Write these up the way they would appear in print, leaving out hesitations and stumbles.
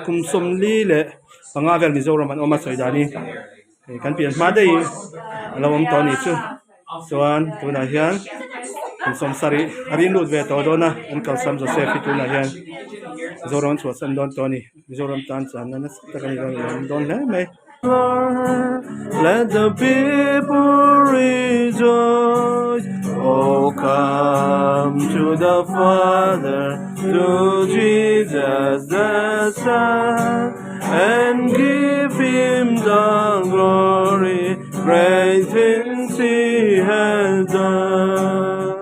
kum sawmli leh panga vel Mizoram an awm a sawi dan hi hei kan pian hma daih a lo awm tawh a nih chu chuan tunah hian kum sawm sarih a rin lut ve tawh dawn a an kalsam Joseph hi tunah hian Mizoram an chhuahsan dawn tawh a ni Mizoram tan chuan nasa tak a ni dawn a ni dawn hle mai. Let the people rejoice Oh come to the Father to Jesus the Son and give him the glory great things he has done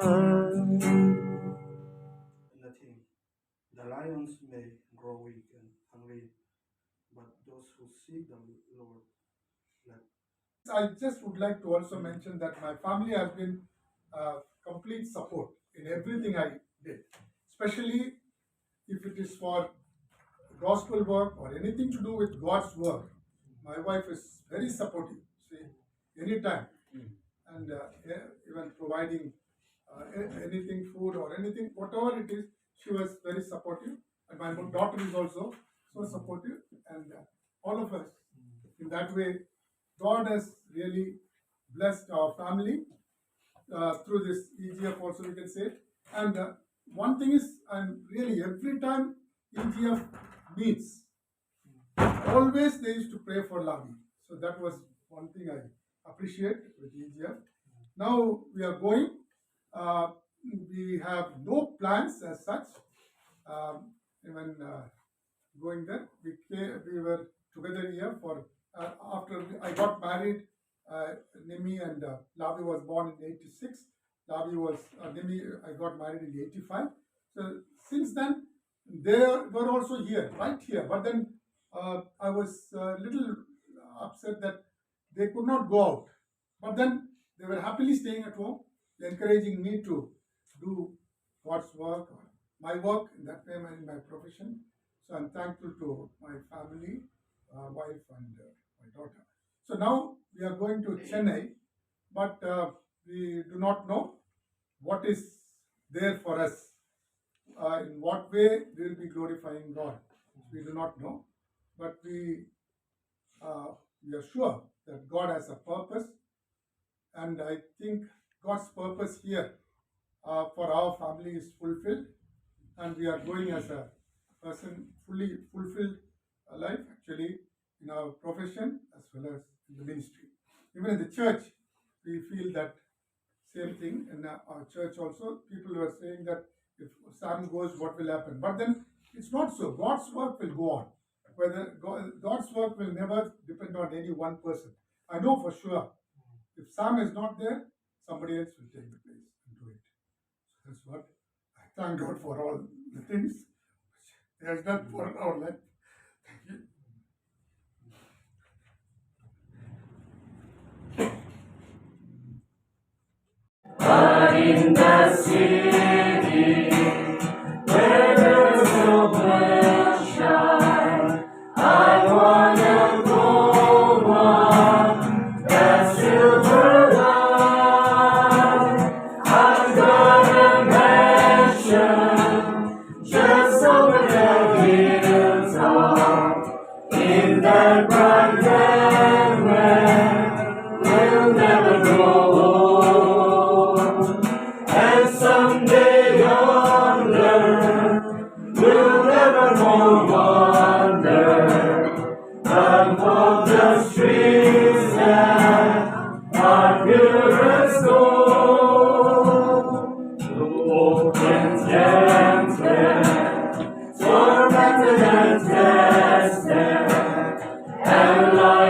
The lions may grow weak and hungry but those who seek the Lord let. I just would like to also mention that my family has been uh, complete support in everything I did, especially if it is for gospel work or anything to do with God's work. My wife is very supportive, see, anytime, and uh, even providing uh, anything, food or anything, whatever it is, she was very supportive. And my daughter is also so supportive, and uh, all of us in that way, God has really blessed our family uh, through this EGF also we can say. And uh, one thing is, I'm really every time EGF meets, always they used to pray for Lavi. So that was one thing I appreciate with EGF. Now we are going. Uh, we have no plans as such. Um, even uh, going there, we came, we were together here for uh, after I got married. Uh, Nimi and uh, Lavi was born in '86. Lavi was uh, Nimi. I got married in '85. So since then, they were also here, right here. But then uh, I was a little upset that they could not go out. But then they were happily staying at home, encouraging me to do God's work, or my work in that time in my profession. So I'm thankful to my family, uh, wife, and uh, my daughter. So now we are going to Chennai, but uh, we do not know what is there for us. Uh, in what way we will be glorifying God. We do not know, but we uh, we are sure that God has a purpose, and I think God's purpose here uh, for our family is fulfilled, and we are going as a person fully fulfilled life actually in our profession as well as in the ministry. Even in the church, we feel that same thing in our church also. People were saying that if Sam goes, what will happen? But then it's not so. God's work will go on. Whether God's work will never depend on any one person. I know for sure. If Sam is not there, somebody else will take the place and do it. So that's what I thank God for all the things which He has done for our life. Thank you. But in the city where the silver shine, I wanna go on that silver line. I've got a mansion just over the hilltop in that bright land where we'll never grow old. And someday yonder we'll never more wander, but walk the streets that are pure as gold. Open tempted, tormented and tested, and life.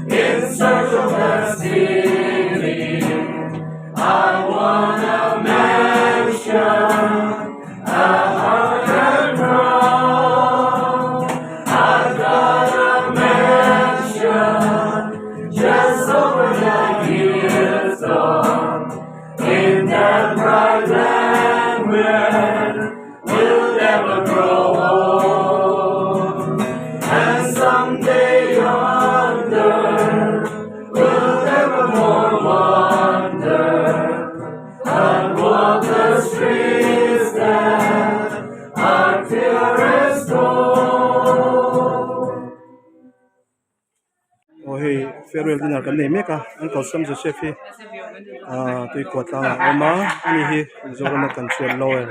In search of the city. I want a mansion, a heart and crown. I've got a mansion just over the hills in that bright land where we'll never grow old. And someday yonder we'll never more wander and walk the streets that are pure as gold. Aw hei farewell dinner kan nei mek a uncle Sam Joseph hi ah tuikhuah tlangah a awm a ani hi Mizoram a kan chuan lawyer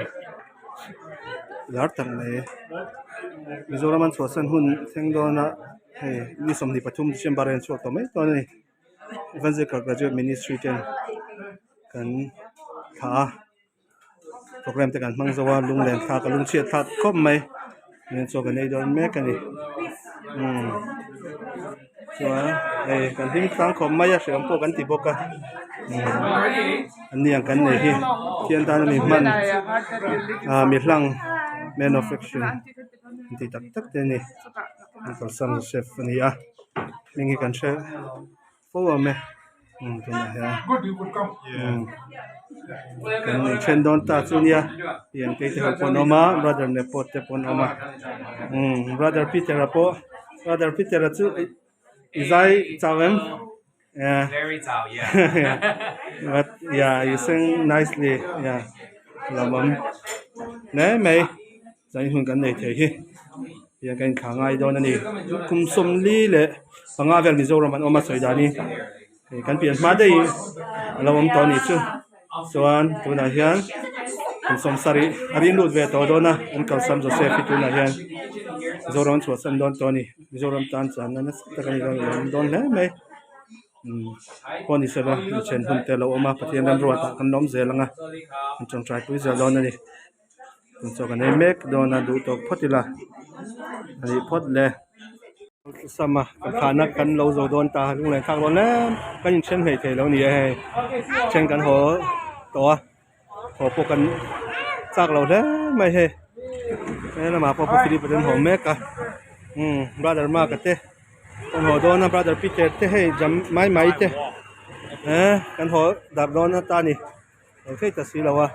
lar tak mai Mizoram an chhuahsan hun thleng dawn a hei ni 23 December a inchhuak tawh mai dawn a ni Evangelical Graduate Ministry ten kan thlah a. Program te kan hmang zo a lunglen thlak a lungchhiat thlak khawp mai nen chaw kan ei dawn mek a ni umm chuan hei kan hlim tlang khawp mai a hreawm pawh kan ti bawk a umm an ni ang kan nei hi thian tan a mi hman ah mi hlang man of action an tih tak tak te a ni uncle sam joseph a ni a hming hi kan hre. Fo awm e umm tunah hian umm kan in then dawn ta chu nia pian te te ho pawh an awm a brother nepawt te pawh an awm a umm brother Peter a pawh brother Peter a chu i zai chau em eh but yeah you sing nicely yeah lawmawm hle mai chuan hun kan nei thei hi. Tihian ka inthla ngai dawn a ni. Kum 45 vel Mizoram an awm a sawi dan hi hei kan pian hma daih a lo awm tawh a nih chu. Chuan tunah hian kum 70 a rin lut ve tawh dawn a an kalsam Joseph hi tunah hian Mizoram an chhuahsan dawn tawh a ni. Mizoram tan chuan nasa tak a ni dawn a lo awm dawn hle mai. Umm pawh ni sela inchen hun te a lo awm a Pathian remruatah kan lawm zel ang a an tawngtai pui zel dawn a ni. Chaw kan ei mek dawn a duh tawk phawt ila a nih phawt le sam a kan thahna kan lo zo dawn ta lunglen thlak dawn em kan inthen hlei thei lo ni e hei then kan haw tawh a haw pawh kan chak lo hle mai hei he lamah pawh pu Philip a ten haw mek a umm brother Mark a te kan haw dawn a brother Peter te hei jam mai mai te eh kan haw darh dawn ata ni. Lo thei ta si lo a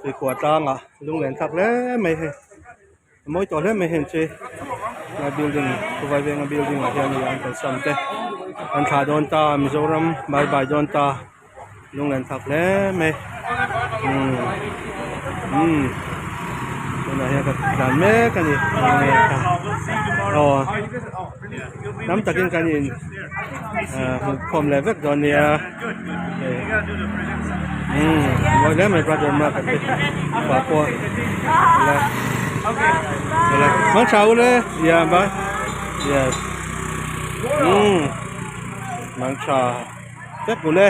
tuikhuah tlangah lunglen thlak hle mai hei a mawi tawh hle mai heng chu lai building khawvai venga building ah hian an kalsan te an thlah dawn ta Mizoram bye bye dawn ta lunglen thlak hle mai umm umm tunah hian ka tlan mek a ni aw tam takin kan in ah hmuhkhawm leh vek dawn nia. Umm mawi hle mai brother mark a te pa pawh la la hmang tha ule ya ba yes umm hmang tha vek ule.